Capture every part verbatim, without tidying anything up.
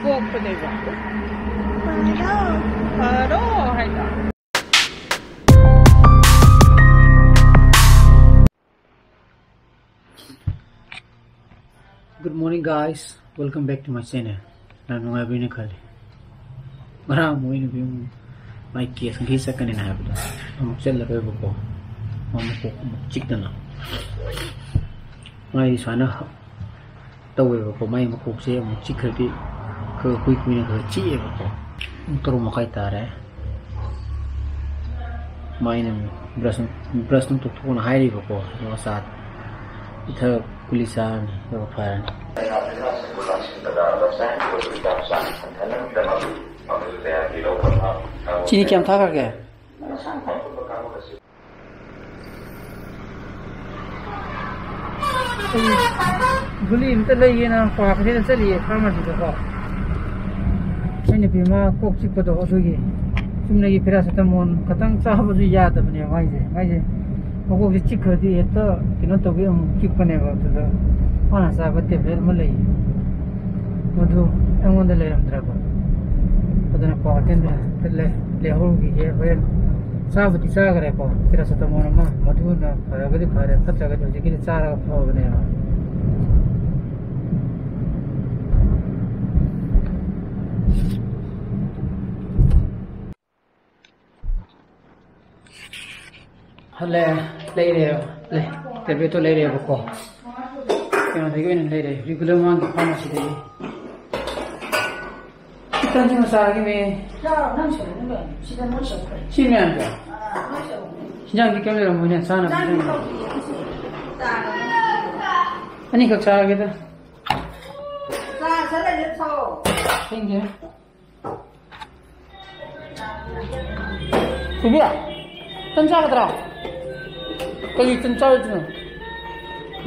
ꯄꯣꯛꯄꯅꯦꯕ꯫ ꯐꯔꯣ ꯍꯥꯏꯗꯣ꯫ Good morning, guys. Welcome back to my channel. ꯌꯥꯝ ꯅꯨꯡꯉꯥꯏꯕꯤꯅ ꯈꯜꯂꯤ꯫ ꯉꯔꯥꯡ ꯃꯣꯏ ꯅꯨꯄꯤ ꯑꯃ ꯃꯥꯏ ꯀꯦꯁ ꯉꯁꯤ ꯆꯠꯀꯅꯤꯅ ꯍꯥꯏꯕꯗꯣ ꯑꯃꯨꯛ ꯆꯠꯂꯔꯣꯏꯕꯀꯣ꯫ ꯃꯥ ꯃꯀꯣꯛ ꯑꯃꯨꯛ ꯆꯤꯛꯇꯅ꯫ ꯃꯥꯏꯗꯤ ꯁꯨꯃꯥꯏꯅ ꯇꯧꯋꯦꯕꯀꯣ꯫ ꯃꯥꯏ ꯃꯀꯣꯛꯁꯦ ꯑꯃꯨꯛ ꯆꯤꯛꯈ꯭ꯔꯗꯤ ꯈꯔ ꯀꯨꯏ ꯀꯨꯏꯅ ꯈꯔ ꯆꯤꯛꯑꯦꯕꯀꯣ꯫ ꯄꯨꯡ ꯇꯔꯨꯛ ꯃꯈꯥꯏ ꯇꯥꯔꯦ꯫ ꯃꯥꯏꯅ ꯕ꯭ꯔꯁ ꯕ꯭ꯔꯁ ꯅꯨꯡ ꯇꯧꯊꯣꯛꯑꯣꯅ ꯍꯥꯏꯔꯤꯕꯀꯣ꯫ ꯑꯗꯨꯒ ꯆꯥ ꯄꯤꯊꯛ ꯒꯨꯂꯤ ꯆꯥꯔꯅꯤ ꯑꯗꯨꯒ ꯐꯔꯅꯤ꯫ ꯆꯤꯅꯤ ꯀꯌꯥꯝ ꯊꯥꯈ꯭ꯔꯒꯦ? ꯑꯩ ꯒꯨꯂꯤ ꯑꯝꯇ ꯂꯩꯒꯦꯅ ꯀ꯭ꯋꯥ ꯀꯩꯊꯦꯜꯗ ꯆꯠꯂꯤꯌꯦ, ꯐꯥꯔꯃꯥꯁꯤꯗꯀꯣ꯫ ꯑꯩ ꯅꯨꯄꯤ ꯑꯃ ꯀꯣꯛ ꯆꯤꯛꯄꯗꯣ ꯑꯗꯨꯒꯤ ꯆꯨꯝꯅꯒꯤ ꯄꯦꯔꯥꯁꯤꯇꯥꯃꯣꯜ ꯈꯇꯪ ꯆꯥꯕꯁꯨ ꯌꯥꯗꯕꯅꯦꯕ ꯃꯥꯏꯁꯦ꯫ ꯃꯥꯏꯁꯦ ꯃꯀꯣꯛꯁꯦ ꯆꯤꯛꯈ꯭ꯔꯗꯤ ꯍꯦꯛꯇ ꯀꯩꯅꯣ ꯇꯧꯕꯤ ꯑꯃꯨꯛ ꯆꯤꯛꯄꯅꯦꯕ꯫ ꯑꯗꯨꯗ ꯃꯥꯅ ꯆꯥꯕ ꯇꯦꯕ꯭ꯂꯦꯠ ꯑꯃ ꯂꯩ, ꯃꯗꯨ ꯑꯩꯉꯣꯟꯗ ꯂꯩꯔꯝꯗ꯭ꯔꯕ꯫ ꯑꯗꯨꯅ ꯀ꯭ꯋꯥ ꯀꯩꯊꯦꯜꯗ ꯍꯦꯛꯇ ꯂꯩ-, ꯂꯩꯍꯧꯔꯨꯈꯤꯒꯦ꯫ ꯍꯣꯔꯦꯟ ꯆꯥꯕꯨꯗꯤ ꯆꯥꯈ꯭ꯔꯦꯀꯣ ꯄꯦꯔꯥꯁꯤꯇꯥꯃꯣꯜ ꯑꯃ, ꯃꯗꯨꯅ ꯐꯔꯒꯗꯤ ꯐꯔꯦ, ꯐꯠꯇ꯭ꯔꯒꯗꯤ ꯍꯧꯖꯤꯛꯀꯤꯗꯤ ꯆꯥꯔꯒ ꯐꯕꯅꯦꯕ꯫ ꯍꯜꯂꯦ, ꯂꯩꯔꯦ, ꯂꯩ, ꯇꯦꯕ꯭ꯂꯦꯠꯇꯣ ꯂꯩꯔꯦꯕꯀꯣ꯫ ꯀꯩꯅꯣꯗꯒꯤ ꯑꯣꯏꯅ ꯂꯩꯔꯦ, ꯔꯤꯒꯨꯂꯔ ꯃꯥꯡꯒꯤ ꯐꯥꯔꯃꯥꯁꯤꯗꯒꯤ꯫ ꯈꯤꯇꯪꯁꯤ ꯃꯆꯥꯒꯤꯅꯦ꯫ ꯁꯤ ꯃꯌꯥꯝꯁꯦ ꯍꯤꯟꯖꯥꯡꯗꯤ ꯀꯩꯝ ꯂꯩꯔꯝꯃꯣꯏꯅꯦ, ꯆꯥꯅꯕ ꯍꯤꯟꯖꯥꯡ꯫ ꯑꯅꯤꯈꯛ ꯆꯥꯔꯒꯦꯗ꯫ ꯊꯦꯡꯗꯦ꯫ ꯏꯕꯤ, ꯇꯟ ꯆꯥꯒꯗ꯭ꯔꯥ? ꯀꯔꯤ ꯇꯟ ꯆꯥꯔꯣꯏꯗꯣꯏꯅꯣ?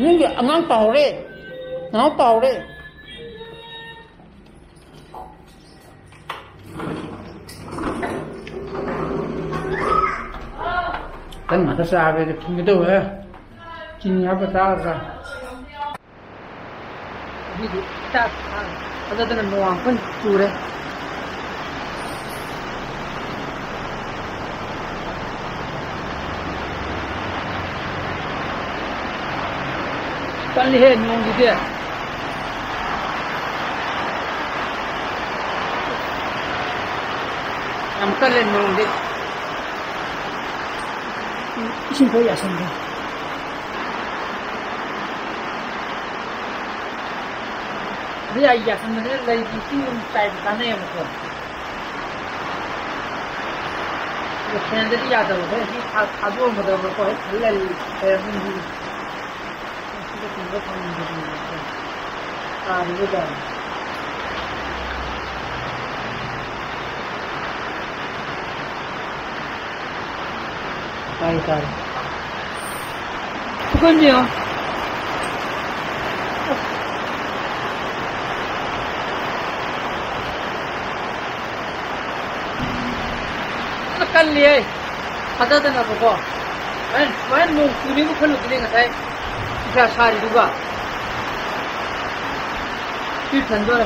ꯅꯪꯒꯤ ꯑꯉꯥꯡ ꯇꯥꯍꯧꯔꯦ, ꯅꯅꯥꯎ ꯇꯥꯍꯧꯔꯦ꯫ ꯇꯟ ꯉꯥꯛꯇ ꯆꯥꯕꯗꯤ ꯐꯨꯟꯒꯦ ꯇꯧꯋꯦ꯫ ꯆꯤꯅꯤ ꯍꯥꯞꯄ ꯆꯥꯒꯗ꯭ꯔꯥ? ꯉꯁꯤꯗꯤ ꯏꯇꯥ ꯊꯥ ꯊꯥꯖꯗꯅ ꯅꯣꯡ ꯌꯥꯝ ꯀꯟꯅ ꯆꯨꯔꯦ꯫ ꯀꯜꯂꯤꯍꯦ ꯅꯣꯡꯁꯤꯗꯤ꯫ ꯌꯥꯝ ꯀꯜꯂꯦ ꯅꯣꯡꯗꯤ꯫ ꯏꯁꯤꯡ ꯈꯔ ꯌꯥꯁꯟꯒꯦ꯫ ꯑꯗꯨ ꯌꯥꯏ, ꯌꯥꯁꯟꯕꯅꯤꯅ ꯂꯩꯗꯤ ꯏꯁꯤꯡ ꯑꯗꯨꯝ ꯆꯥꯏꯕ ꯀꯥꯟꯅꯩꯌꯦꯕꯀꯣ꯫ ꯑꯗꯣ ꯐꯦꯟꯗꯗꯤ ꯌꯥꯗꯕ, ꯈꯔ ꯁꯤ ꯊꯥ-, ꯊꯥꯗꯣꯛꯑꯝꯒꯗꯕꯀꯣ, ꯍꯦꯛ ꯈꯜꯂ ꯂꯩꯔꯝꯃꯤ꯫ ꯁꯤꯗ ꯆꯤꯡꯕ ꯐꯪꯗꯕꯅꯦꯕꯀꯣ꯫ ꯇꯥꯔꯤꯕ ꯖꯥꯠꯅꯤ꯫ ꯇꯥꯏ, ꯇꯥꯏ꯫ ꯁꯤ ꯀꯣꯟꯁꯦ ꯌꯦꯡꯉꯣ꯫ ꯐꯖꯅ ꯀꯜꯂꯤꯍꯦ꯫ ꯊꯥꯖꯗꯅꯕꯀꯣ꯫ ꯑꯩ ꯁꯨꯃꯥꯏꯅ ꯅꯣꯡ ꯆꯨꯅꯤꯕꯨ ꯈꯜꯂꯨꯗꯦꯅꯦ ꯉꯁꯥꯏ꯫ ꯅꯨꯡꯁꯥ ꯁꯥꯔꯤꯗꯨꯒ꯫ ꯁꯤ ꯊꯟꯗꯣꯔꯦ꯫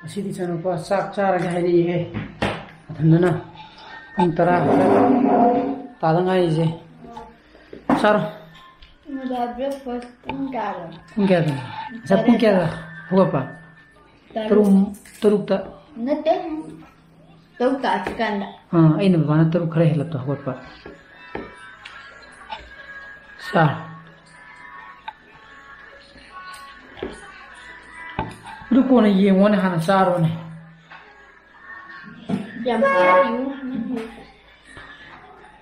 ꯉꯁꯤꯗꯤ ꯏꯆꯥꯅꯨꯄꯥ ꯆꯥꯛ ꯆꯥꯔꯒꯦ ꯍꯥꯏꯔꯛꯏꯍꯦ꯫ ꯃꯊꯟꯗꯅ ꯄꯨꯡ ꯇꯔꯥ ꯈꯛꯇ ꯇꯥꯗ ꯉꯥꯏꯔꯤꯁꯦ꯫ ꯆꯥꯔꯣ꯫ ꯉꯁꯥꯏ breakfast ꯄꯨꯡ ꯀꯌꯥꯗꯅꯣ? ꯄꯨꯡ ꯀꯌꯥꯗꯅꯣ? ꯉꯁꯥꯏ ꯄꯨꯡ ꯇꯔꯦꯠꯇ꯫ ꯀꯌꯥꯗ ꯍꯧꯒꯠꯄ? ꯇꯔꯨꯛ꯫ ꯇꯔꯨꯛ, ꯇꯔꯨꯛꯇ? ꯅꯠꯇꯦ꯫ ꯇꯔꯨꯛ ꯇꯥꯗ꯭ꯔꯤꯀꯥꯟꯗ꯫ ꯑꯥ, ꯑꯩꯅ ꯕꯕꯥꯅ ꯇꯔꯨꯛ ꯈꯔ ꯍꯦꯜꯂꯞꯇ ꯍꯧꯒꯠꯄ꯫ ꯆꯥ꯫ ꯑꯗꯨ ꯀꯣꯟꯅ ꯌꯦꯡꯉꯣꯅꯦ, ꯍꯥꯟꯅ ꯆꯥꯔꯣꯅꯦ꯫ ꯌꯥꯝ ꯆꯥꯔꯤꯉꯣ ꯅꯪꯒꯤ꯫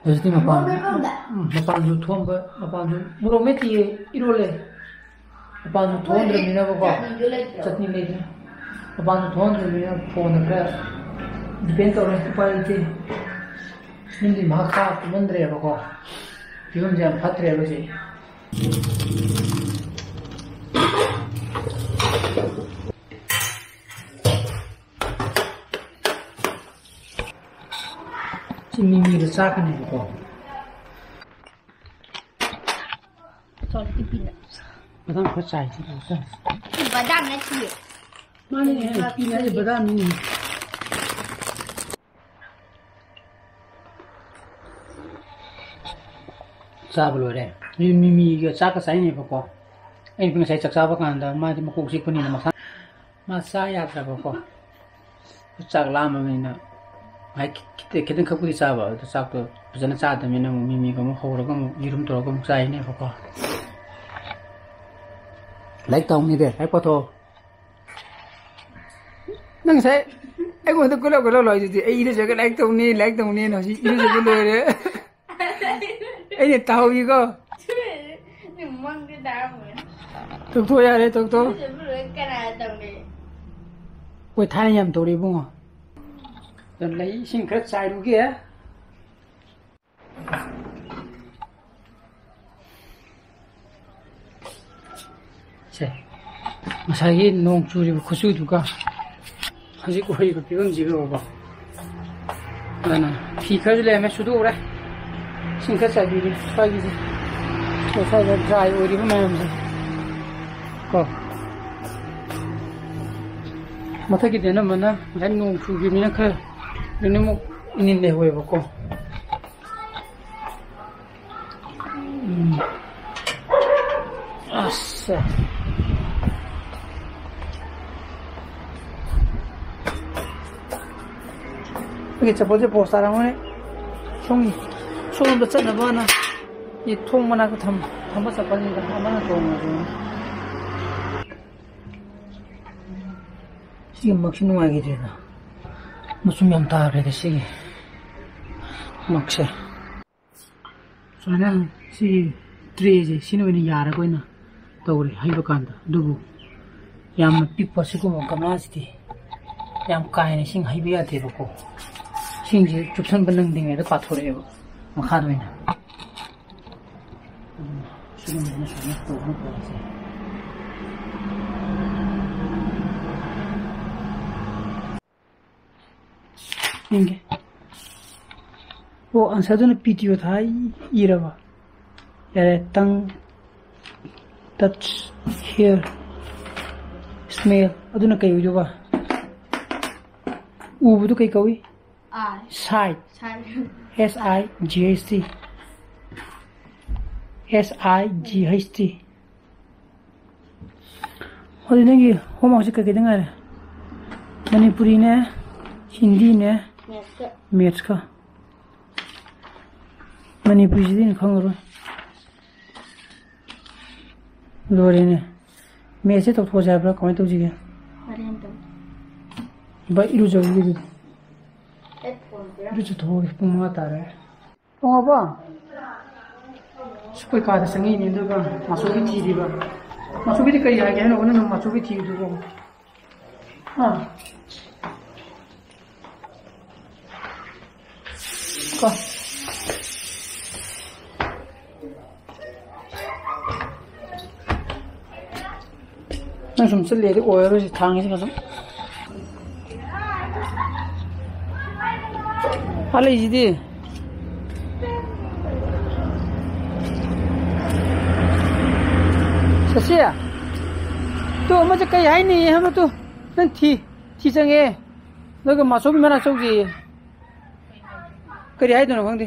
ꯍꯧꯖꯤꯛꯇꯤ ꯃꯄꯥꯟ, ꯃꯣꯔꯣꯛ ꯃꯦꯠꯄ ꯑꯝꯗ꯫ ꯎꯝ, ꯃꯄꯥꯟꯁꯨ ꯊꯣꯝꯕ, ꯃꯄꯥꯟꯁꯨ ꯃꯣꯔꯣꯛ ꯃꯦꯠꯇꯤꯌꯦ, ꯏꯔꯣꯜꯂꯦ꯫ ꯃꯄꯥꯟꯁꯨ ꯊꯣꯛꯍꯟꯗ꯭ꯔꯕꯅꯤꯅꯀꯣ꯫ ꯆꯠꯅꯤꯗꯣ ꯂꯩꯇ꯭ꯔꯣ? ꯆꯠꯅꯤ ꯂꯩꯇ꯭ꯔꯦ꯫ ꯃꯄꯥꯟꯁꯨ ꯊꯣꯛꯍꯟꯗ꯭ꯔꯕꯅꯤꯅ ꯐꯣꯟꯗ ꯈꯔ depend ꯇꯧꯔꯦ, ꯎꯄꯥꯏ ꯂꯩꯇꯦ꯫ ꯌꯨꯝꯗꯤ ꯃꯍꯥꯛ ꯈꯥ ꯀꯨꯝꯍꯟꯗ꯭ꯔꯦꯕꯀꯣ꯫ ꯐꯤꯕꯝꯁꯦ ꯌꯥꯝ ꯐꯠꯇ꯭ꯔꯦꯕ ꯍꯧꯖꯤꯛ꯫ ꯁꯤ ꯃꯤꯃꯤꯗꯣ ꯆꯥꯛꯀꯅꯦꯕꯀꯣ꯫ Salty peanut. ꯕꯗꯥꯝ ꯈꯔ ꯆꯥꯏꯁꯤ꯫ ꯕꯗꯥꯝ ꯅꯠꯇꯤꯌꯦ꯫ ꯃꯥꯅꯦ, ꯄꯤꯅꯠ ꯕꯗꯥꯝꯅꯤ꯫ ꯆꯥꯕ ꯂꯣꯏꯔꯦ꯫ ꯃꯤ-, ꯃꯤꯃꯤꯒ ꯆꯥꯛꯀ ꯆꯥꯏꯅꯦꯕꯀꯣ꯫ ꯑꯩꯅ ꯉꯁꯥꯏ ꯆꯥꯛ ꯆꯥꯕ ꯀꯥꯟꯗ ꯃꯥꯗꯤ ꯃꯀꯣꯛ ꯆꯤꯛꯄꯅꯤꯅ ꯃꯁꯥ, ꯃꯥ ꯆꯥ ꯌꯥꯗ꯭ꯔꯕꯀꯣ꯫ ꯆꯥꯛ ꯂꯥꯝꯃꯕꯅꯤꯅ ꯉꯥꯏꯍꯥꯛ ꯈꯤꯇ-, ꯈꯤꯇꯪ ꯈꯛꯄꯨꯗꯤ ꯆꯥꯕ, ꯑꯗꯨ ꯆꯥꯛꯇꯣ ꯐꯖꯅ ꯆꯥꯗꯕꯅꯤꯅ ꯑꯃꯨꯛ ꯃꯤꯃꯤꯒ ꯑꯃꯨꯛ ꯍꯧꯔꯒ ꯑꯃꯨꯛ ꯌꯦꯔꯨꯝ ꯇꯧꯔꯒ ꯑꯃꯨꯛ ꯆꯥꯏꯅꯦꯕꯀꯣ꯫ ꯂꯥꯏꯔꯤꯛ ꯇꯧꯅꯤꯗꯦ, ꯂꯥꯏꯔꯤꯛ ꯄꯥꯊꯣꯛꯑꯣ꯫ ꯅꯪ ꯉꯁꯥꯏ ꯑꯩꯉꯣꯟꯗ ꯀꯣꯏꯂꯥꯎ ꯀꯣꯏꯂꯥꯎ ꯂꯥꯎꯔꯤꯗꯨꯗꯤ, "ꯑꯩ ꯏꯔꯨꯖꯔꯒ ꯂꯥꯏꯔꯤꯛ ꯇꯧꯅꯤ, ꯂꯥꯏꯔꯤꯛ ꯇꯧꯅꯤꯅ", ꯍꯧꯖꯤꯛ ꯏꯔꯨꯖꯕ ꯂꯣꯏꯔꯦ꯫ ꯑꯩꯅ ꯇꯥꯍꯧꯏꯀꯣ꯫ ꯅꯪ ꯃꯪꯗ ꯇꯥꯔꯝꯃꯣꯏ꯫ ꯇꯣꯛꯊꯣꯛ ꯌꯥꯔꯦ, ꯇꯣꯛꯊꯣꯛ꯫ ꯏꯔꯨꯖꯕ ꯂꯣꯏꯔ ꯀꯅꯥ ꯇꯧꯅꯤ? ꯑꯩꯈꯣꯏ ꯊꯥꯏꯅ ꯌꯥꯝ ꯇꯧꯔꯛꯑꯦ ꯏꯕꯨꯡꯉꯣ꯫ ꯑꯗꯣ ꯂꯩ ꯏꯁꯤꯡ ꯈꯔ ꯆꯥꯏꯔꯨꯒꯦ꯫ ꯁꯦ, ꯉꯁꯥꯏꯒꯤ ꯅꯣꯡ ꯆꯨꯔꯤꯕ ꯈꯨꯆꯨꯗꯨꯒ ꯍꯧꯖꯤꯛ ꯑꯣꯏꯔꯤꯕ ꯐꯤꯕꯝꯁꯤꯒ ꯎꯔꯕꯣ? ꯑꯗꯨꯅ ꯐꯤ ꯈꯔꯁꯨ ꯂꯩꯔꯝꯃꯦ, ꯁꯨꯗꯣꯛꯎꯔꯦ꯫ ꯏꯁꯤꯡ ꯈꯔ ꯆꯥꯏꯕꯤꯔꯤ ꯁ꯭ꯋꯥꯏꯒꯤꯁꯦ꯫ ꯁ꯭ꯋꯥꯏꯗ ꯗ꯭ꯔꯥꯏ ꯑꯣꯏꯔꯤꯕ ꯃꯌꯥꯝꯁꯦ ꯀꯣ꯫ ꯃꯊꯛꯀꯤꯗꯤ ꯑꯅꯝꯕꯅ ꯉꯁꯥꯏ ꯅꯣꯡ ꯆꯨꯈꯤꯕꯅꯤꯅ ꯈꯔ ꯂꯣꯏꯅꯃꯛ ꯏꯅꯤꯟ ꯂꯩꯍꯧꯋꯦꯕꯀꯣ꯫ ꯎꯝ꯫ ꯑꯁ꯫ ꯑꯩꯒꯤ ꯆꯄꯜꯁꯦ ꯄꯣꯁ ꯇꯥꯔꯝꯒꯅꯤ꯫ ꯁꯣꯝ, ꯁꯣꯝꯗ ꯆꯠꯅꯕꯅ ꯁꯤ ꯊꯣꯡ ꯃꯅꯥꯛꯇ ꯊꯝ-, ꯊꯝꯕ ꯆꯄꯜꯅꯤꯗ, ꯑꯃꯅ ꯇꯣꯡꯉꯁꯨ꯫ ꯁꯤꯒꯤ ꯃꯛꯁꯤ ꯅꯨꯡꯉꯥꯏꯈꯤꯗ꯭ꯔꯦꯗ꯫ ꯃꯆꯨꯝ ꯌꯥꯝ ꯇꯥꯈ꯭ꯔꯦꯗ ꯁꯤꯒꯤ ꯃꯛꯁꯦ꯫ ꯁꯨꯃꯥꯏꯅ ꯁꯤꯒꯤ ꯇ꯭ꯔꯦꯁꯦ ꯁꯤꯅ ꯑꯣꯏꯅ ꯌꯥꯔꯒ ꯑꯣꯏꯅ ꯇꯧꯔꯦ ꯍꯩꯕ ꯀꯥꯟꯗ꯫ ꯑꯗꯨꯕꯨ ꯌꯥꯝꯅ ꯄꯤꯛꯄ ꯁꯤꯒꯨꯝꯕ ꯒꯝꯂꯥꯁꯤꯗꯤ ꯌꯥꯝ ꯀꯥ ꯍꯦꯟꯅ ꯏꯁꯤꯡ ꯍꯩꯕ ꯌꯥꯗꯦꯕꯀꯣ꯫ ꯏꯁꯤꯡꯁꯦ ꯆꯨꯞꯁꯟꯕ ꯅꯪꯗ꯭ꯔꯤꯉꯩꯗ ꯄꯥꯊꯣꯔꯛꯑꯦꯕ ꯃꯈꯥꯗ ꯑꯣꯏꯅ꯫ ꯑꯗꯨꯅ ꯁꯤꯒꯨꯝꯕꯁꯤꯅ ꯁꯨꯃꯥꯏꯅ ꯇꯧꯕꯅ ꯐꯔꯦ꯫ ꯌꯦꯡꯒꯦ꯫ ꯑꯣ, ꯑꯟꯁꯔꯗꯨꯅ ꯄꯤ ꯇꯤ ꯑꯣ ꯊꯥ ꯏꯔꯕ? ꯌꯥꯔꯦ, ꯇꯪ, Touch, hear, smell. ꯑꯗꯨꯅ ꯀꯩ ꯑꯣꯏꯗꯣꯏꯕ? ꯎꯕꯗꯨ ꯀꯩ ꯀꯧꯏ? Eye. Sight. Sight. S I G H T. S I G H T. ꯍꯧꯖꯤꯛ ꯅꯪꯒꯤ homeworkꯁꯦ ꯀꯩꯀꯩꯗ ꯉꯥꯏꯔꯦ? ꯃꯅꯤꯄꯨꯔꯤꯅꯦ, ꯍꯤꯟꯗꯤꯅꯦ, mathsꯀ꯫ Mathsꯀ꯫ ꯃꯅꯤꯄꯨꯔꯤꯁꯤꯗꯤ ꯑꯩꯅ ꯈꯪꯉꯔꯣꯏ꯫ ꯂꯣꯏꯔꯦꯅꯦ꯫ Mathsꯁꯦ ꯇꯧꯊꯣꯛꯑꯁꯦ ꯍꯥꯏꯕ꯭ꯔꯥ? ꯀꯃꯥꯏꯅ ꯇꯧꯁꯤꯒꯦ? ꯍꯣꯔꯦꯟ ꯇꯧ꯫ ꯚꯥꯏ, ꯏꯔꯨꯖꯔꯨꯒꯦ ꯑꯗꯨꯗꯤ꯫ ꯑꯩ phone ꯄꯤꯔꯝꯃꯣ꯫ ꯏꯔꯨꯖꯊꯣꯛꯑꯒꯦ, ꯄꯨꯡ ꯃꯉꯥ ꯇꯥꯔꯦ꯫ ꯊꯣꯡꯉꯕꯣ? ꯑꯁ, ꯑꯩꯈꯣꯏ ꯀꯥꯗ ꯆꯪꯉꯛꯏꯅꯦ, ꯑꯗꯨꯒ ꯃꯥꯆꯧꯕꯤ ꯊꯤꯔꯤꯕ꯫ ꯃꯥꯆꯧꯕꯤꯗꯤ ꯀꯔꯤ ꯍꯥꯏꯒꯦ ꯍꯥꯏꯅꯣꯕ ꯅꯪꯅ ꯃꯥꯆꯧꯕꯤ ꯊꯤꯔꯤꯗꯨꯕꯣ? ꯍꯥ? ꯀꯣ꯫ ꯅꯪ ꯁꯨꯝ ꯆꯠꯂꯦꯗꯤ ꯑꯣꯏꯔꯔꯣꯏ ꯁꯤ ꯊꯥꯡꯁꯤꯒ ꯁꯨꯝ꯫ ꯑꯥ ꯂꯩꯁꯤꯗꯤ꯫ ꯁꯁꯤ꯫ ꯇꯨ ꯑꯃꯁꯦ ꯀꯩ ꯍꯥꯏꯅꯤ ꯍꯥꯏꯕ ꯇꯨ꯫ ꯅꯪ ꯊꯤ꯫ ꯊꯤ ꯆꯪꯉꯦ꯫ ꯅꯣꯏꯒ ꯃꯥꯆꯧꯕꯤ ꯃꯅꯥꯛ ꯆꯧꯁꯤ꯫ ꯀꯔꯤ ꯍꯥꯏꯗꯣꯏꯅꯣ ꯈꯪꯗꯦ꯫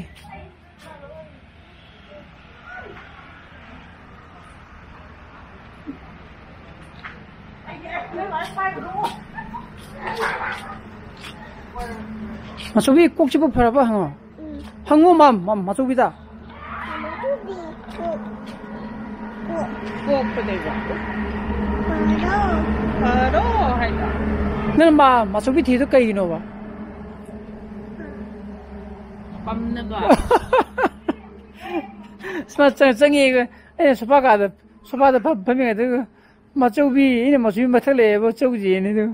ꯃꯥꯆꯧꯕꯤ, ꯀꯣꯛ ꯆꯤꯛꯄ ꯐꯔꯕ ꯍꯪꯉꯣ꯫ ꯎꯝ꯫ ꯍꯪꯉꯣ, ꯃꯝ, ꯃꯝ, ꯃꯥꯆꯧꯕꯤꯗ꯫ ꯃꯥꯆꯧꯕꯤ, ꯀꯣꯛ, ꯀꯣꯛ꯫ ꯀꯣꯛꯄꯗꯩꯕ꯫ ꯐꯔꯣ꯫ ꯐꯔꯣ ꯍꯥꯏꯗ꯫ ꯅꯪ ꯃꯥ, ꯃꯥꯆꯧꯕꯤ ꯊꯤꯗꯣ ꯀꯩꯒꯤꯅꯣꯕ? ꯄꯝꯅꯕ꯫ ꯁꯨꯃꯥꯏꯅ ꯆꯪ-, ꯆꯪꯉꯦ꯫ ꯑꯩꯅ ꯁꯣꯐꯥ ꯀꯥꯗ, ꯁꯣꯐꯥꯗ ꯐꯝ-, ꯐꯝꯃꯤꯉꯩꯗ ꯃꯥꯆꯧꯕꯤ, ꯑꯩꯅ ꯃꯥꯆꯧꯕꯤ ꯃꯊꯛ ꯂꯩꯌꯦꯕ, ꯆꯧꯁꯦꯅ ꯑꯗꯨ꯫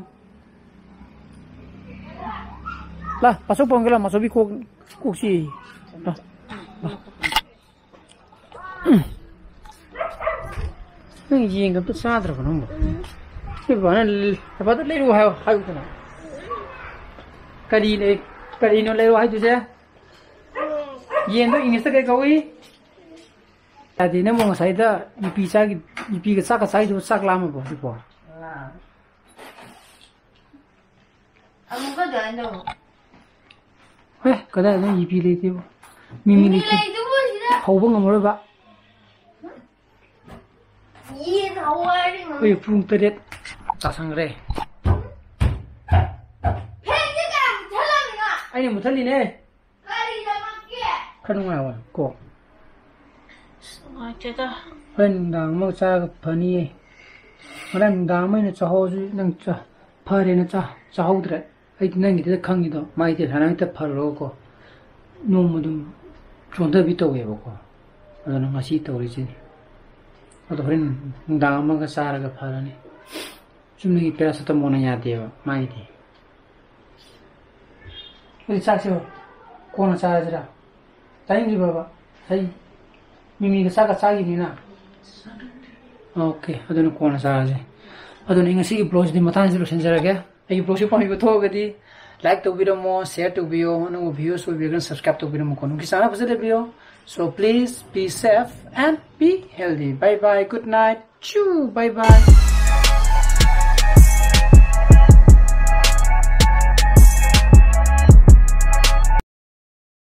ꯂꯥ, ꯃꯥꯆꯧ ꯄꯝꯒꯦ ꯂꯥ, ꯃꯥꯆꯧꯕꯤ ꯀꯣꯛ, ꯀꯣꯛ ꯆꯤꯛꯏ꯫ ꯂꯥ, ꯂꯥ꯫ ꯅꯪ ꯌꯦꯟꯒ ꯑꯝꯇ ꯆꯥꯗ꯭ꯔꯕ ꯅꯪꯕꯣ? ꯎꯝ꯫ ꯅꯣꯏ ꯕꯕꯥꯅ ꯂ-, ꯕꯕꯥꯗ ꯂꯩꯔꯛꯑꯣ ꯍꯥꯏꯌꯣ, ꯍꯥꯏꯌꯨꯗꯅ꯫ ꯀꯔꯤ ꯂꯩ-, ꯀꯔꯤꯅꯣ ꯂꯩꯔꯛꯑꯣ ꯍꯥꯏꯗꯣꯏꯁꯦ? ꯎꯝ꯫ ꯌꯦꯟꯗꯣ Englishꯇ ꯀꯩ ꯀꯧꯏ? ꯌꯥꯗꯦ, ꯅꯪꯕꯨ ꯉꯁꯥꯏꯗ ꯌꯨꯄꯤ ꯆꯥꯒꯤ, ꯌꯨꯄꯤꯒ ꯆꯥꯛꯀ ꯆꯥꯏꯗꯨꯕꯨ ꯆꯥꯛ ꯂꯥꯝꯃꯕꯣ ꯍꯧꯖꯤꯛꯄꯣ? ꯑꯃꯨꯛꯀ ꯑꯗꯨꯃꯥꯏꯅ ꯇꯧ꯫ ꯑꯦ, ꯀꯗꯥꯏꯗ ꯌꯨꯄꯤ ꯂꯩꯇꯦꯕꯣ? ꯃꯤꯃꯤ ꯂꯩꯇꯦ꯫ ꯂꯩꯗꯨꯕꯨ ꯁꯤꯗ ꯍꯧꯕ ꯉꯝꯃꯔꯣꯏꯕ꯫ ꯌꯦꯟ ꯍꯧꯋꯥꯏꯔꯤ ꯉꯝ-꯫ ꯑꯩꯈꯣꯏ ꯄꯨꯡ ꯇꯔꯦꯠ ꯇꯥꯁꯟꯈ꯭ꯔꯦ꯫ ꯐꯦꯟꯁꯦ ꯀꯌꯥꯝ ꯃꯨꯠꯊꯠꯂꯝꯃꯤꯅꯣ? ꯑꯩꯅ ꯃꯨꯠꯊꯠꯂꯤꯅꯦ꯫ ꯀꯔꯤꯗꯃꯛꯀꯤ? ꯈꯔ ꯅꯨꯡꯉꯥꯏꯕ ꯀꯣ꯫ ꯑꯁ, ꯅꯨꯡꯉꯥꯏꯇꯦꯗ꯫ ꯍꯣꯔꯦꯟ ꯅꯨꯡꯗꯥꯡ ꯑꯃ ꯆꯥꯔꯒ ꯐꯅꯤꯌꯦ꯫ ꯍꯣꯔꯦꯟ ꯅꯨꯡꯗꯥꯡ ꯑꯃ ꯑꯣꯏꯅ ꯆꯥꯍꯧꯁꯤ꯫ ꯅꯪ ꯆꯥ-, ꯐꯔꯦꯅ ꯆꯥ-, ꯆꯥꯍꯧꯗ꯭ꯔꯦ꯫ ꯑꯩꯗꯤ ꯅꯪꯒꯤꯗꯨꯗ ꯈꯪꯉꯤꯗꯣ꯫ ꯃꯥꯏꯗꯤ ꯍꯦꯛꯇ ꯐꯔꯒꯀꯣ꯫ ꯅꯣꯡꯃ ꯑꯗꯨꯝ ꯆꯣꯟꯊꯕꯤ ꯇꯧꯋꯦꯕꯀꯣ꯫ ꯑꯗꯨꯅ ꯉꯁꯤ ꯇꯧꯔꯤꯁꯤꯅꯤ꯫ ꯑꯗꯣ ꯍꯣꯔꯦꯟ ꯅꯨꯡꯗꯥꯡ ꯑꯃꯒ ꯆꯥꯔꯒ ꯐꯔꯅꯤ꯫ ꯆꯨꯝꯅꯒꯤ ꯄꯦꯔꯥꯁꯤꯇꯥꯃꯣꯜꯅ ꯌꯥꯗꯦꯕ ꯃꯥꯏꯗꯤ꯫ ꯑꯗꯨꯗꯤ ꯆꯥꯛꯁꯦ ꯀꯣꯟꯅ ꯆꯥꯔꯁꯤꯔꯥ? ꯆꯥꯅꯤꯡꯗ꯭ꯔꯤꯕꯕ? ꯑꯩ ꯃꯤꯃꯤꯒ ꯆꯥꯛꯀ ꯆꯥꯈꯤꯕꯅꯤꯅ꯫ ꯑꯣꯀꯦ, ꯑꯗꯨꯅ ꯀꯣꯟꯅ ꯆꯥꯔꯁꯦ꯫ ꯑꯗꯨꯅ ꯑꯩ ꯉꯁꯤꯒꯤ ꯕ꯭ꯂꯣꯒꯁꯤꯗꯤ ꯃꯇꯥꯡꯁꯤꯗ ꯂꯣꯏꯁꯤꯟꯖꯔꯒꯦ꯫ ꯑꯩꯒꯤ ꯕ꯭ꯂꯣꯒꯁꯤ ꯄꯥꯝꯕꯤꯕ ꯊꯣꯛꯑꯒꯗꯤ ꯂꯥꯏꯛ ꯇꯧꯕꯤꯔꯝꯃꯣ, ꯁꯤꯌꯔ ꯇꯧꯕꯤꯌꯣ, ꯑꯅꯧꯕ ꯚꯤꯌꯨꯁ ꯑꯣꯏꯕꯤꯔꯒꯅ ꯁꯕꯁꯀ꯭ꯔꯥꯏꯕ ꯇꯧꯕꯤꯔꯝꯃꯣꯀꯣ꯫ ꯅꯨꯡꯒꯤ ꯆꯥꯅ ꯐꯖꯅ ꯂꯩꯕꯤꯌꯣ꯫ So please be safe and be healthy. Bye bye, good night. Choo, bye bye.